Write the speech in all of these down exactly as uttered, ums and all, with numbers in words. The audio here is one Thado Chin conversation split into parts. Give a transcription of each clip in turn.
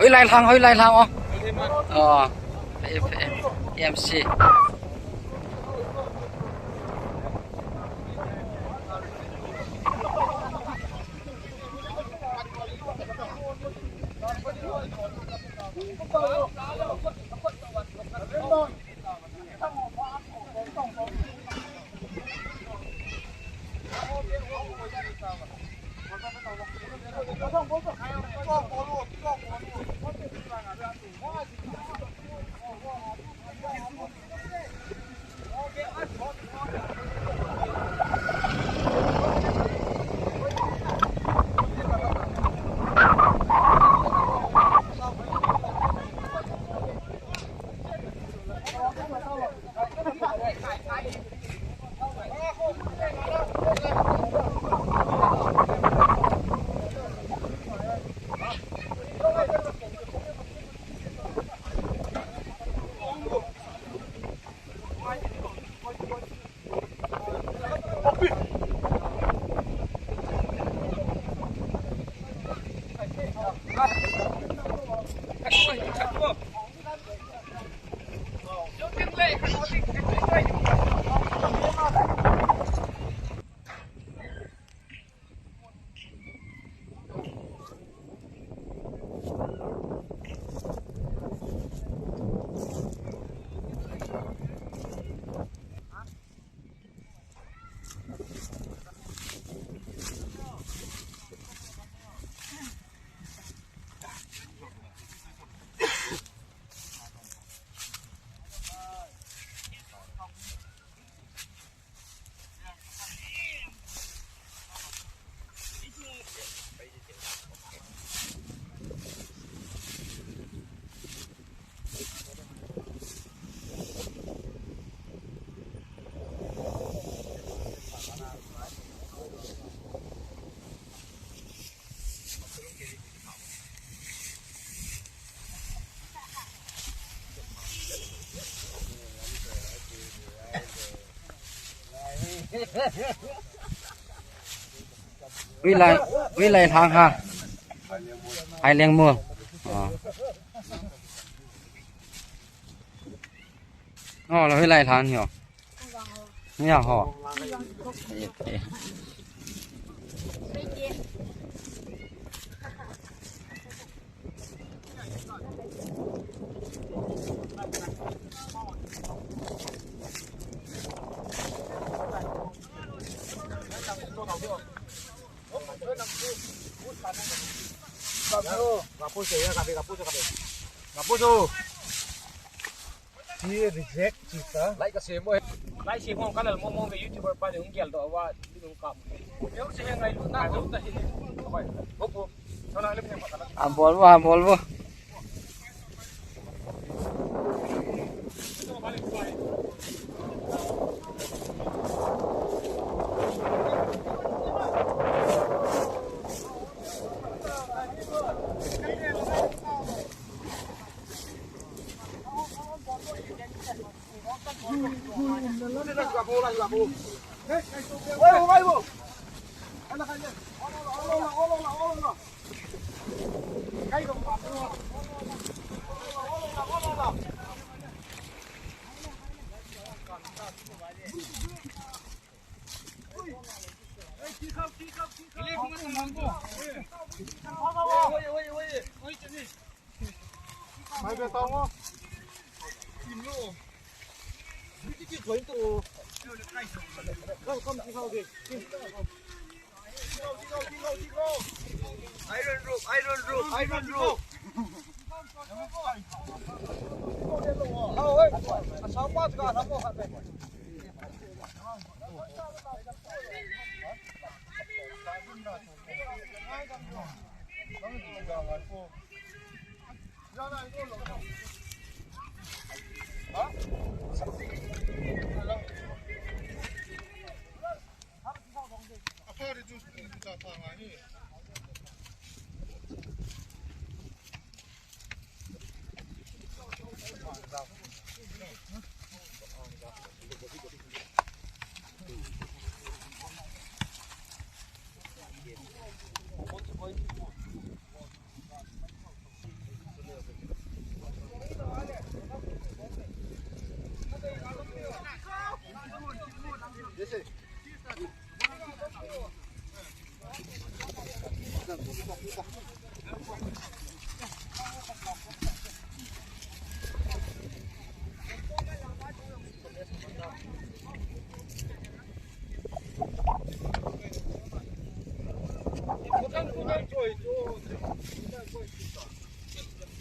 Hoilai lang, hoilai lang, oh. Oh. M C. Hoilai, hoilai lang ha. Hai leng mo. Oh. Oh, la hoilai lang hi oh. Ni ya ho. Kapuso, ya, kapi, kapuso, kapi. Kapuso. Hi reject chita. Like ka semo. Like semo ka lal mo mo ve YouTuber pa de hung gel do wa di hung kam. Yo se ngai lu na do ta hi. Hopu. Sana le me ma ka na. A bol bo, a bol bo. Iron rope, iron rope, iron rope.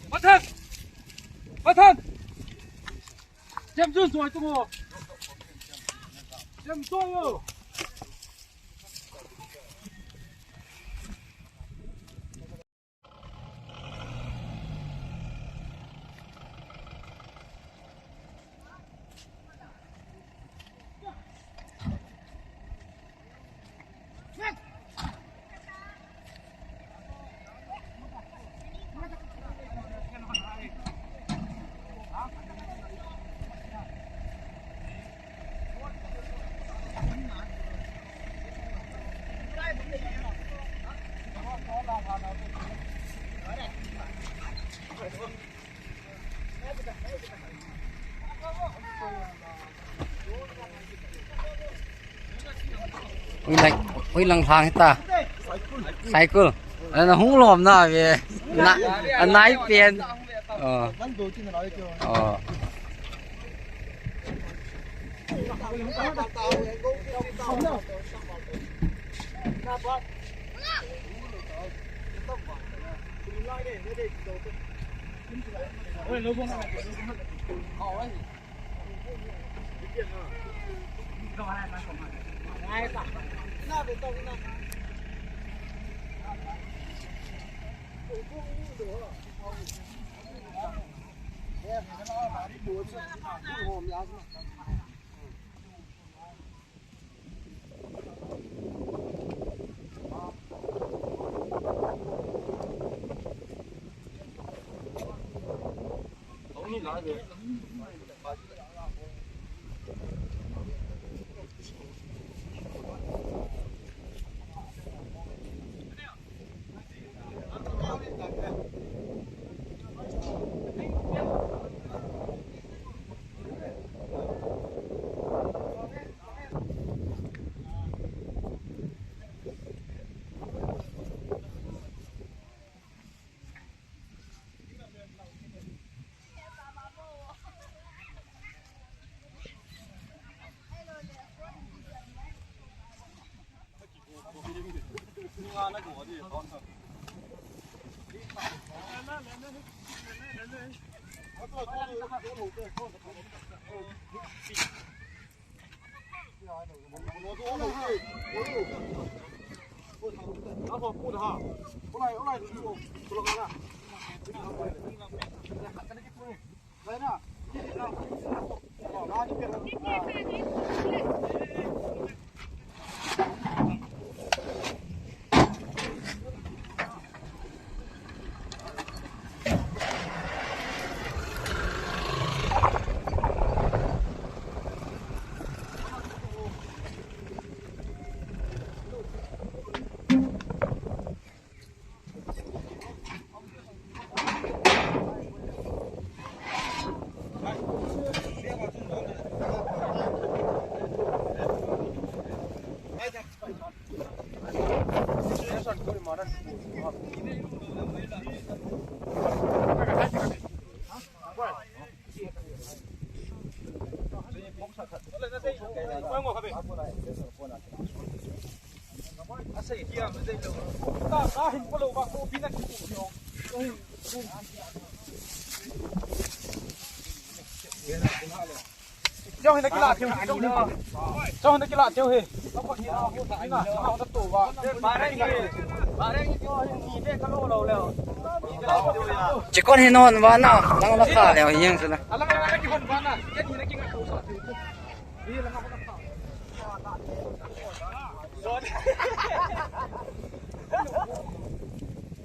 Pathan! Pathan! Chem chu zoi tu ngo. Chem zoi yo. Ui lang, ui lang lang hita. Cycle. Ana hung lom na ve. Na, anai pen. Oh. Oh. Jong hin na kila teu, jong hin na kila teu hi. Ina, na to ba. Chikon hi non vana, nang la kha leo, yang sila.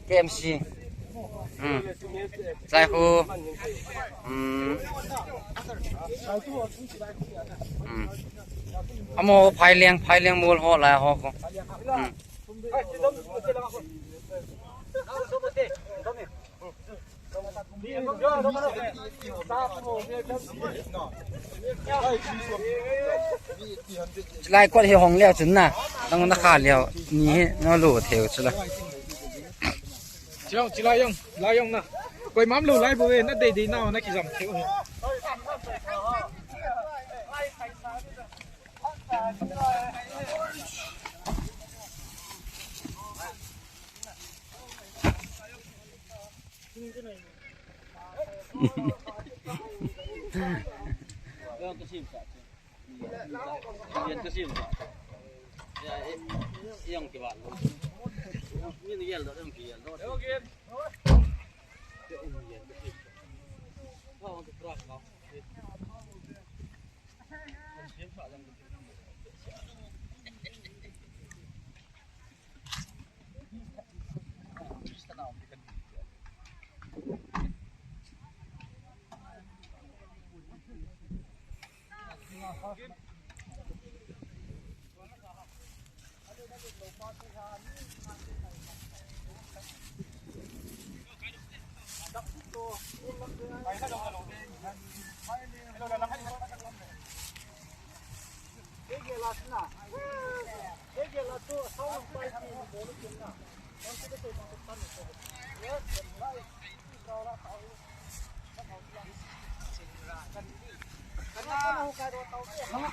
K M C. Hmm. Sai khu. Hmm. Hmm. Amo phai leng, phai leng mol ho la ho ko. Hmm. Chilai kot hi hong leo chun na. Nang na kha leo. Ni hi na lo theo chula. Chiang, chilai yong, lai yong na. Koi mam lo lai bo e, na dei dei na, na kijam theo.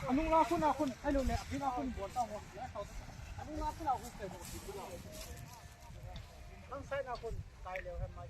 Anung la khun, a khun, ai lo le, a khun, a khun, bol ta mo. Anung la khun, a khun, kai mo. Nang sai na khun, kai le, hai mai.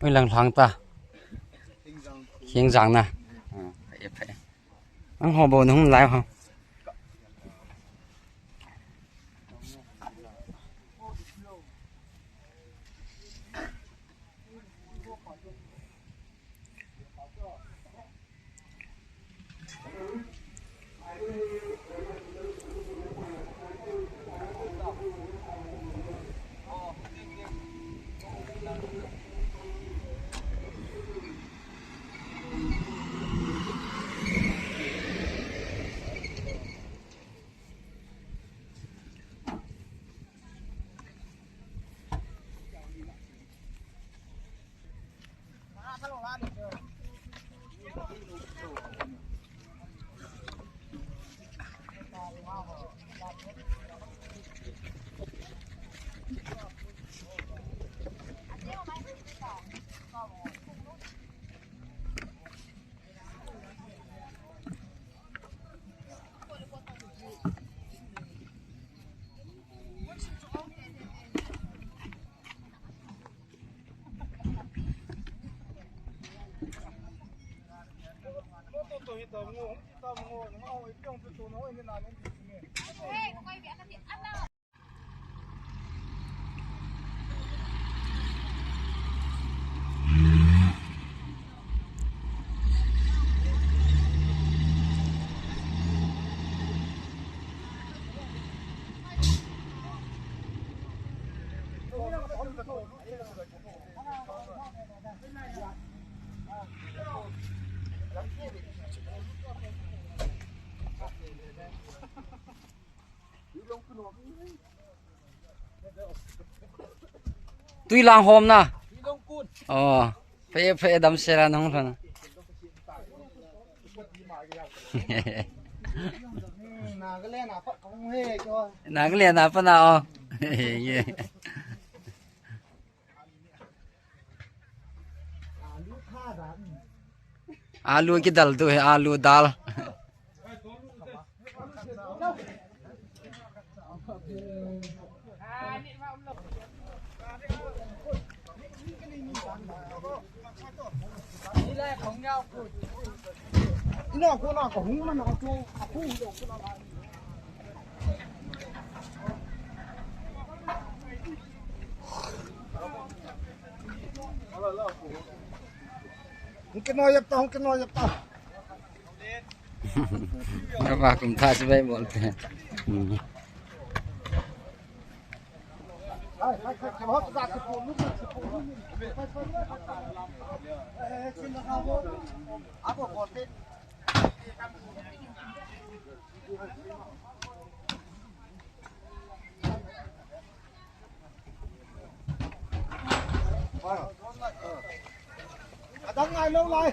Oi, lang lang ta. Hiang jang na. Ah, phe, phe. Ang ho bo nung lai ho. Tui lang hom na. Oh, phe phe dam sela nong thon. Nagaland apa kong he ko. Nagaland apa na oh. Alu kidal tu he, alu dal. Hung kino yap ta, hung kino yap ta. Ba kum tha se bai bol te. Hmm. Adang ngai lou lai.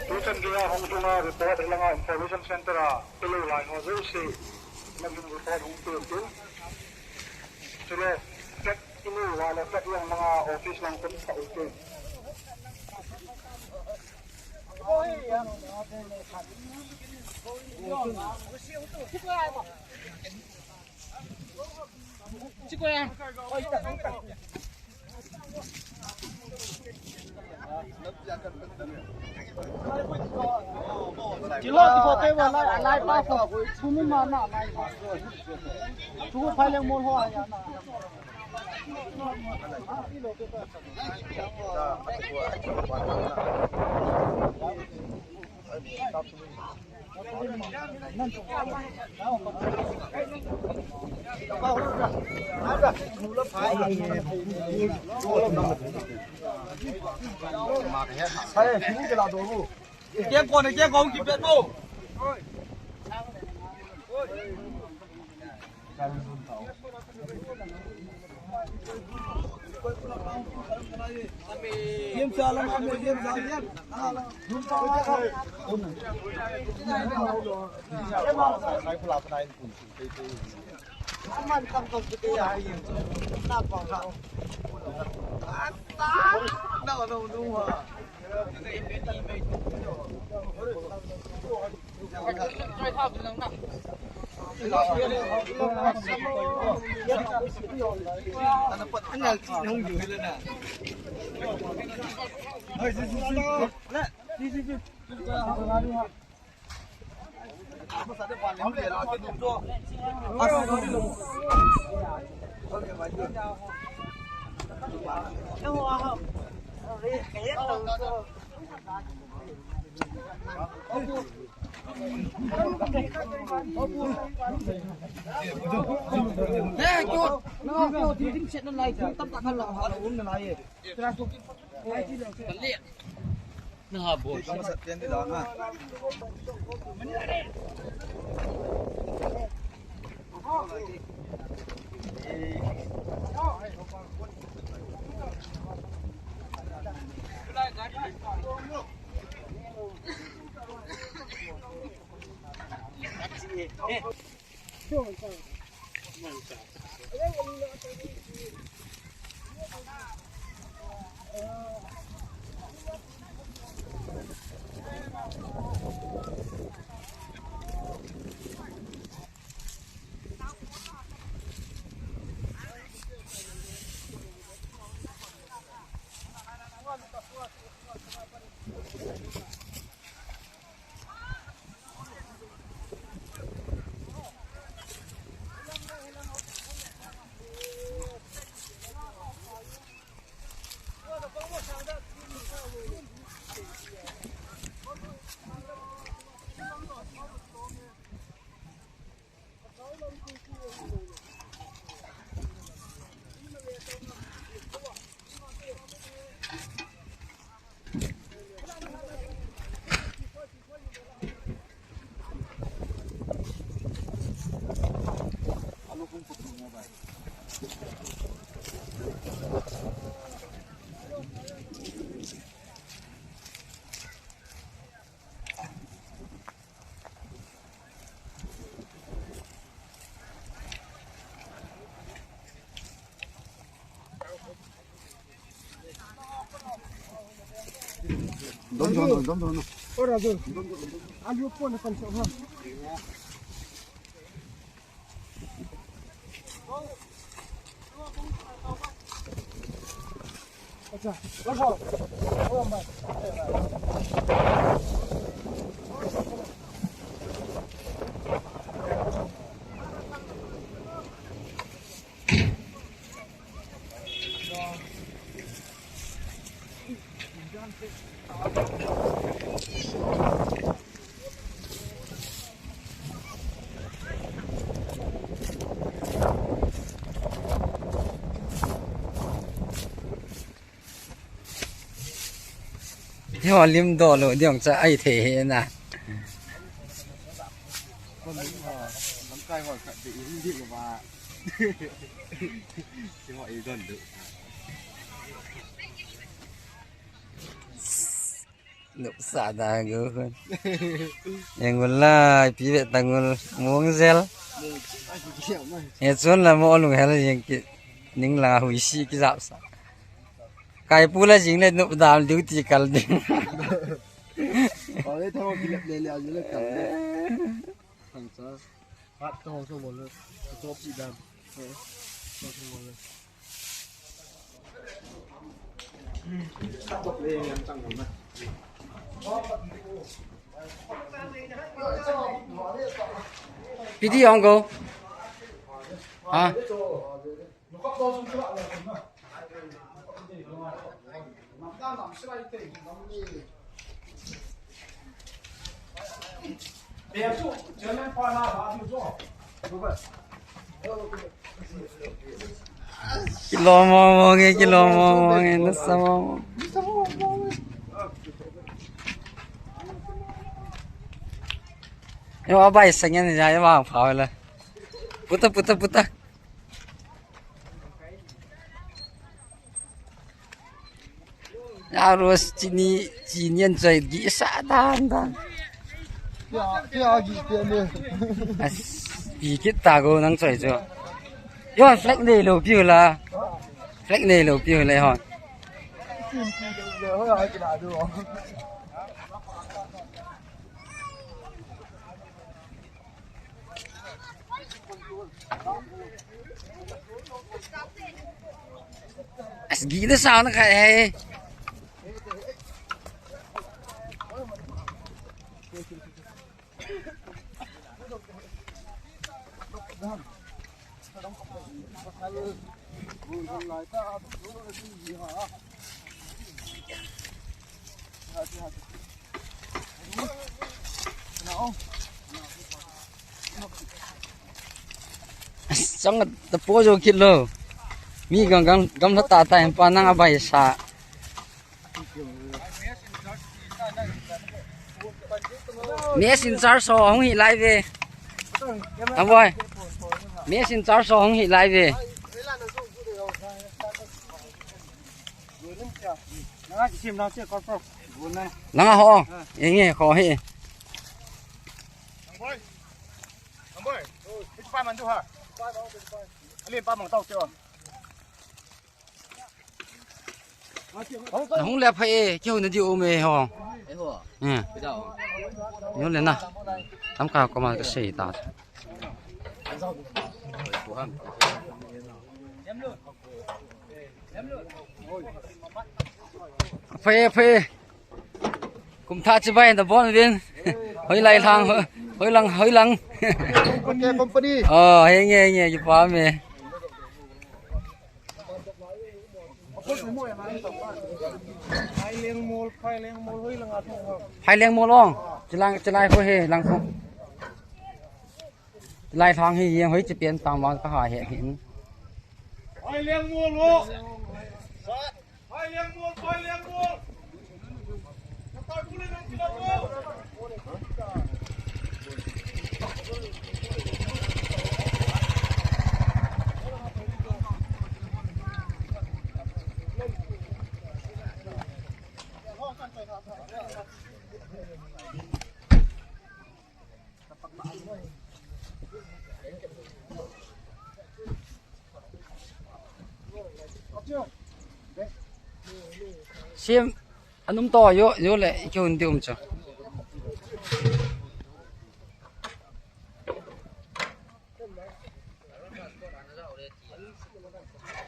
Tuchan geiya hung sunga report hilanga Information Center a ilou lai ho jouse, nagin report hung pe ute. Chule, chat inu vale, chat lang langa office lang kon ka ute. Kilo ti ko te wa lai, lai pa ko. Sumi ma na lai pa. Tu ko phai le mo ho ya na. Keng kon, keng kon, kipet mo. Dom dom dom dom. Ora dom. Alu pon kan so ha. Acha, lasao. Ora mai. Hiho lim doh lou ding chu ahi thei hi na. Hiho i don lou. Nopsa da gu khun. Engul lai, pi ve tangul, mong jel. He chun la mo lunghel jeng kit. Ning la hui si kijap sa. Kai pu la jing le nop dam duty kal ding. Ole thong kilep le le ajule kal ding. Thang sa. Hat to so bol. To pi dam. To so bol. Piti ong ko. Ha? Kilom mong mong e, kilom mong mong e, nasa mong mong. Yo, abai sangen ya, ya bang pha la. Puta, puta, puta. Ya, Rose, chini, chini an choi gi sa dan dan. Kya, kya gi te ne? As, pi kit ta go nang choi chu. Yo, flag nei lou piu la. Flag nei lou piu le hon. As, gina sa na kai hai. Chang ta po jo kit lo. Mi gam, gam, gam ta ta em pa nang abai sa. Mess in charge so hung hi lai ve. Aboi. Mess in charge so hung hi lai ve. Nanga ho. Enge ho hi. Nahung le phai e, kihou na di um e ho. Ei ho. Eh. Pidao. Yo le na. Tam ka ko ma ka sei ta. Phai e, phai e. Kum thah chibai na bon vin. Hoilai lang, hoilang, hoilang. Okay, company. Oh, henge, henge, kipa me. Phaileng mol, Phaileng mol, hoilang a thong ho. Phaileng mol ong. Chilang, chilai ko he, lang ko. Chilai thang hi, hoi chipian tang ma ka ha he hin. Phaileng mol ho. Sim, anum to yo, yo le, ki hun di um cho.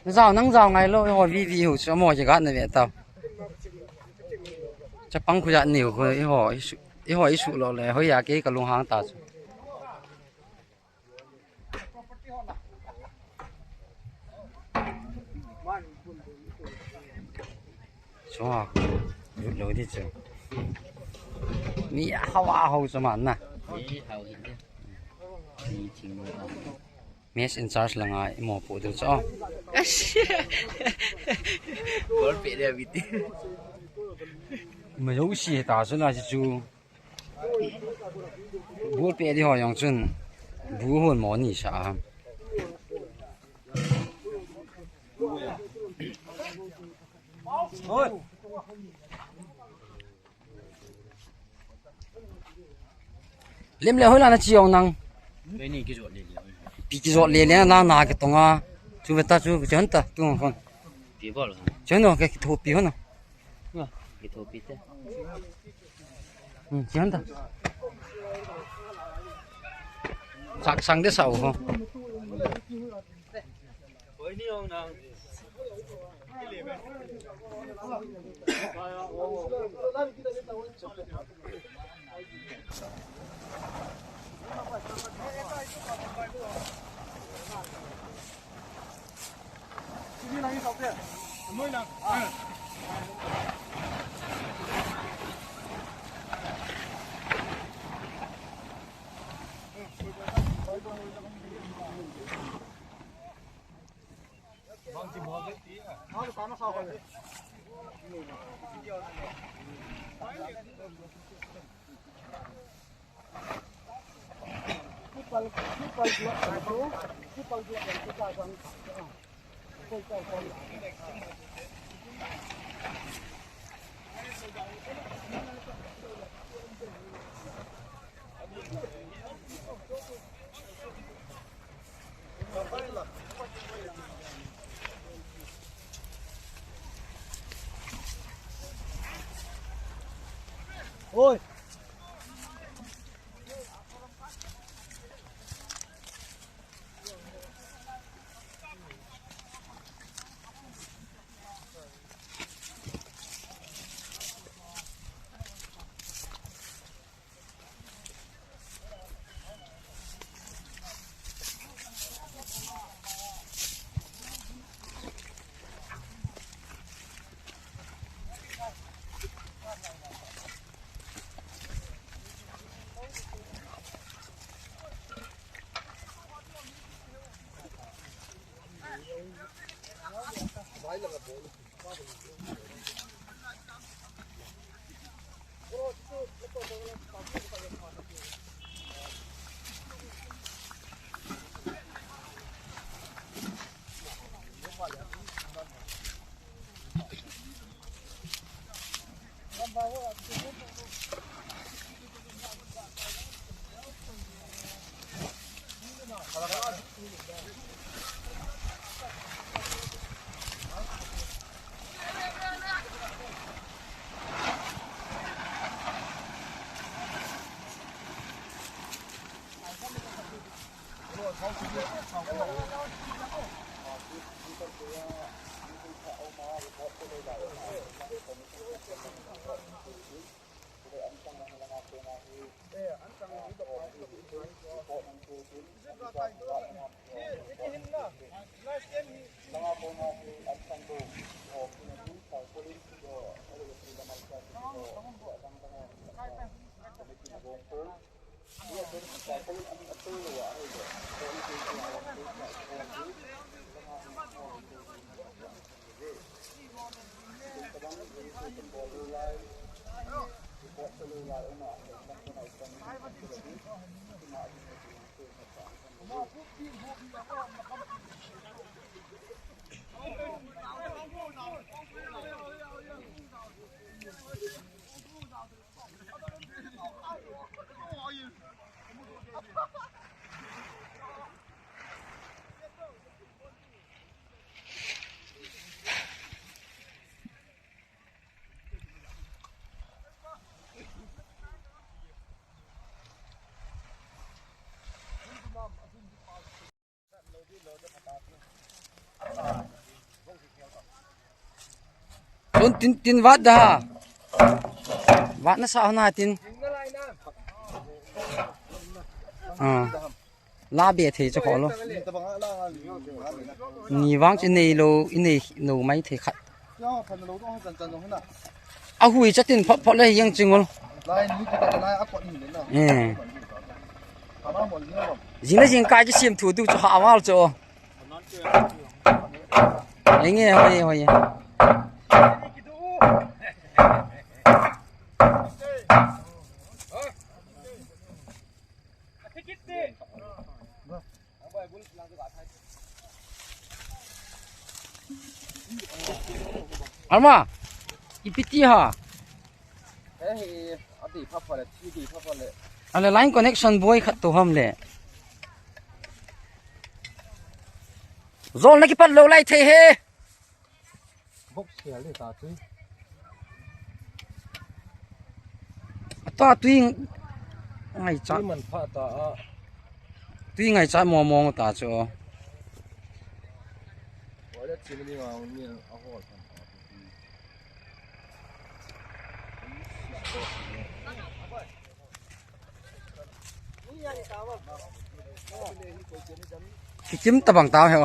Jao, nang jao ngai lo, ho vi vi hu chu mo ki gat na ve tao. Chapang khu ja ni khu, i ho, i su, i ho, i su lo le, hoi ya ke ka lung hang ta chu. Chua, lut lo di chu. Mi hao a hao chu man na. Mi hao hin di. Mi ching mo. Mess in charge langa i mo pu du chu. Ball pe de bit. Ma yo si ta chu la chu. Ball pe di ho jong chun. Bu hon mo ni sa. Lem le hoi la na chi jong nang. Pi kijot le le na na ke tonga. Chu ve ta chu chon ta tu hon. Pi bol. Chon no ke thu pi hon. Ki thu pi te. Hmm, chon ta. Sak sang de sao ho. Oi. Tun tin, tin vat da. Vat na sa na tin. Ah. La be thei chu kho lo. Ni vang chu nei lo, i nei lo mai thei khat. A hui chatin phot phot le yang chingol. Eh. Jing le jing kai ki sim thu du chu ha wal chu. Enge hoi hoi. Alma, ipi ti ha? Eh, ati pha pha le, ti ti pha pha le. Ale line connection boi khat to ham le. Zol na kipat lo lai thei he. Bok sia le ta tui. Ta tui ngai cha. Tui man pha ta a. Tui ngai cha mo mo ta chu. Wa le chi ni ma ni a hol. Kikim tabang tao he o.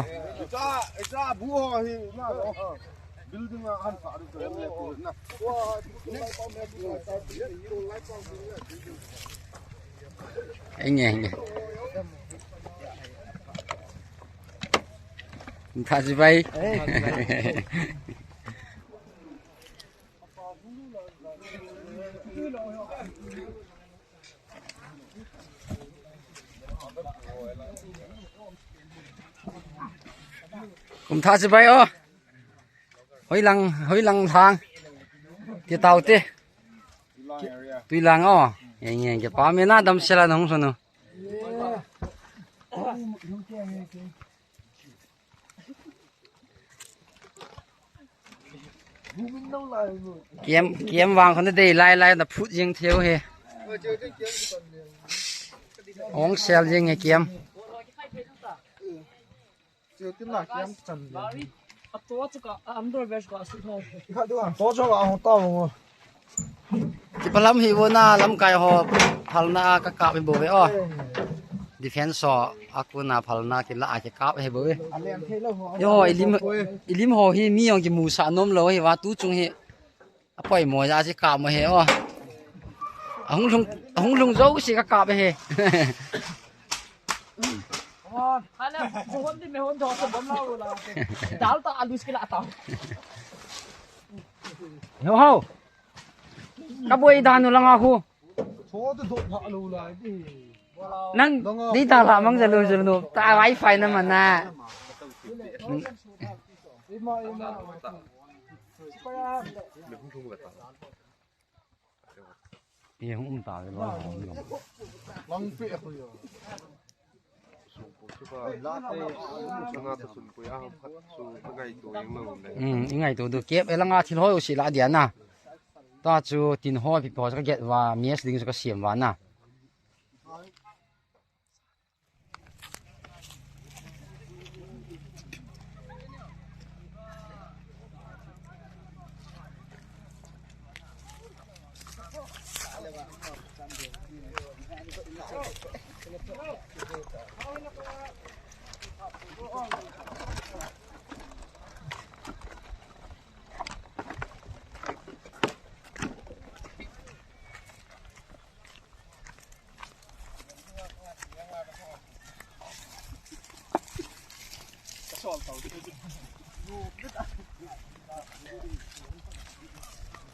Building a han pha du na. Enge, enge. Tha si bai. Kum tha chibai o. Hoilang, hoilang thang. Ti tau te. Tuilang o. Eng eng, kipa me na, damsel a nahung lhun u. Kiam, kiam vang khun nadei lai lai, naphut jing thei u hi. Ong sel jing hi kiam. Kipalam hi vo na, lamkai ho phalna a kakap hi bou ve o. Defense ho a kona phalna kila a kikap hi bou ve. Eiho, ilim, ilim ho hi mi jong kimusah nom lou hi va, tu chung hi. Apoimo jeh a chu kap mo hi o. Ahung lhung, ahung lhung jouse kakap hi. Hau hau. Kaboi dan u langa khu. Nang data la mang jalu jalu ta wifi na mana. Ye hung um ta ve lo. Hmm, i ngaito diu kep, elanga thil hoi u sila dia na. Ta chu tin ho pi po ka get va, mess ding chu ka siam va na.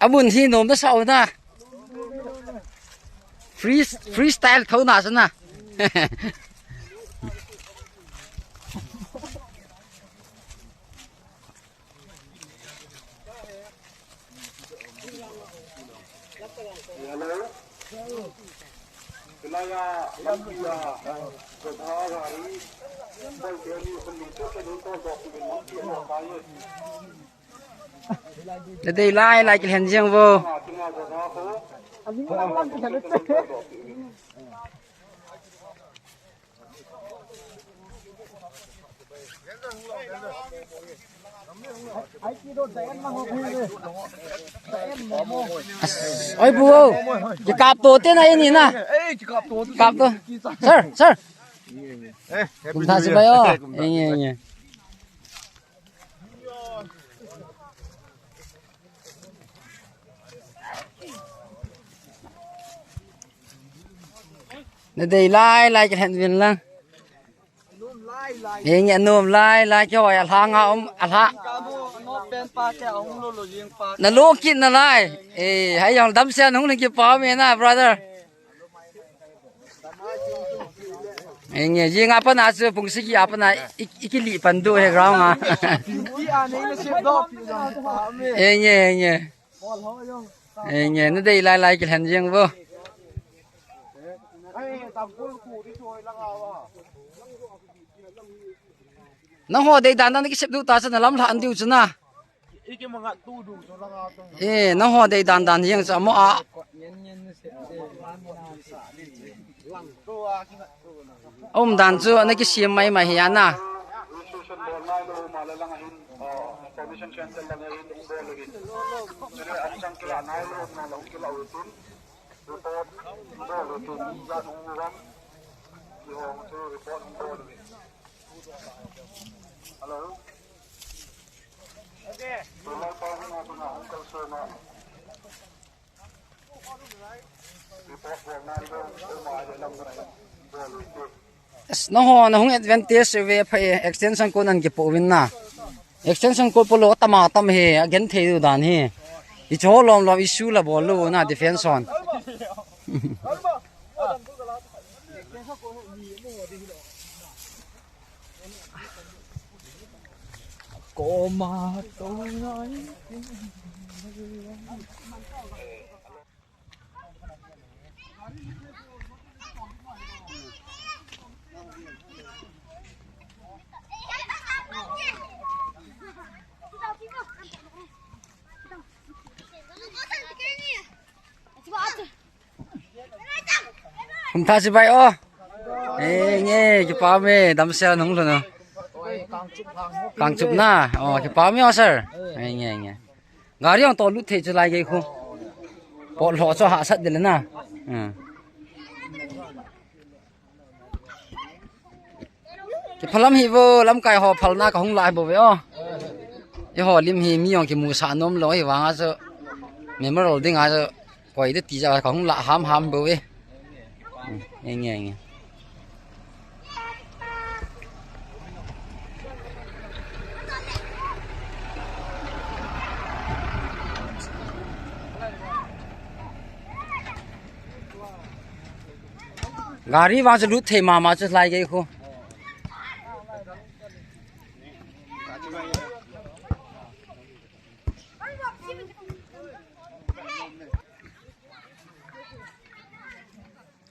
Amun hi nom da sao na. Free, freestyle tho na sana. Nadei lai lai kilhen jeng vo. Oi bu o. Kikap to te na ini na. Kap to. Sir, sir. Kum tha chibai o. Eng eng. Nadei lai lai kilhen vin lang. Eng, anom lai lai kihoi, alhang a um, alha. Nalo kit nalai. Eh, hai jong damsel nahung lhung kipa me na, brother. Eng, jing a pat na chu pung sagi a pat na i, i kili pan diu hi ground a. Eng, eng. Eng, nadei lai lai kilhen jeng vo. Nangho dei dan dan kisep diu ta chu nalam lha an diu chu na. Eh, nangho dei dan dan jeng chu amo a. Um dan chu nakisem mai mai hi ana. As, nangho nahung advantage ve pha e, extension cord nan kipo uvin na. Extension cord po lou tama tam hi, agenthei diu dan hi. Hicho lom lom issue la bol lou na defense hon. Koma to nai. Kum tha chibai o. Eh, nge, kipa me, damsel nung lo na. Kangchup na. Oh, kipa me o, sir. Eh, nge, nge. Gari ang to lut thei chu lai gei khu. Pot lo chu hahsat dile na. Hmm. Kiphalam hi vo, lamkai ho phalna kahung lai bou ve o. Eiho lim hi mi jong kimusah nom lou hi vang a chu. Memorial ding a chu. Koi de ti ja kahung la ham ham bou ve. Eng eng. Gari vang chu lut thei mama chu lai gei khu.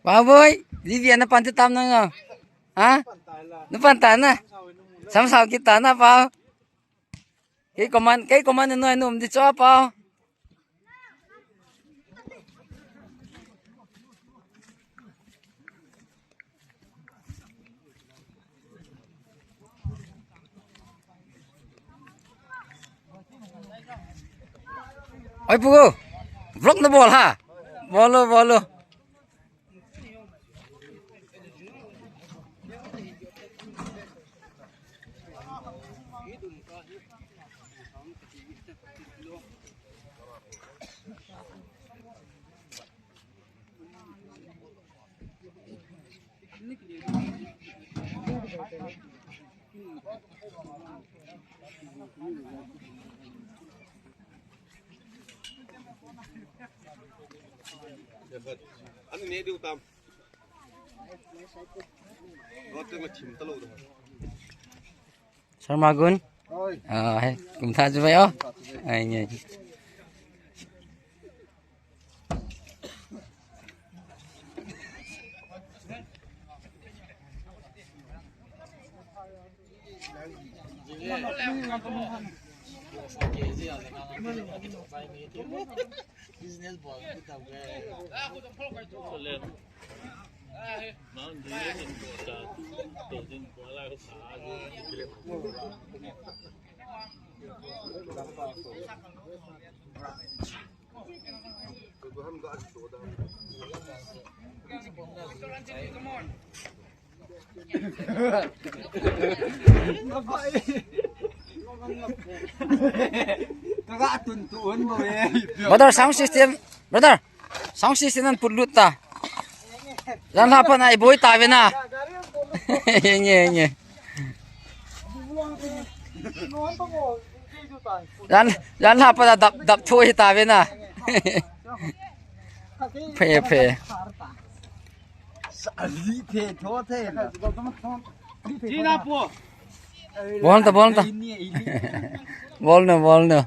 Pau boi, Livia na pan tam nang. Ha? Na pan ta na. Sam sao kita na pau. Kei koman, kei koman noi num di cho pau. Oi pu, vlog na bol ha. Bolo, bolo. Ani ne diu tam. Rote ma thim ta lo da. Sharma gun. Oi. Ah, hai, kum tha chu bai o. Ai nge. Business bol kita. Brother, sound system. Brother, sound system nan put lut ta. Jan la pa na i boi ta ve na. Nge, nge. Jan, jan la pa na dap, dap thui ta ve na. Phe, phe. Bol ta, bol ta. Bol na, bol na.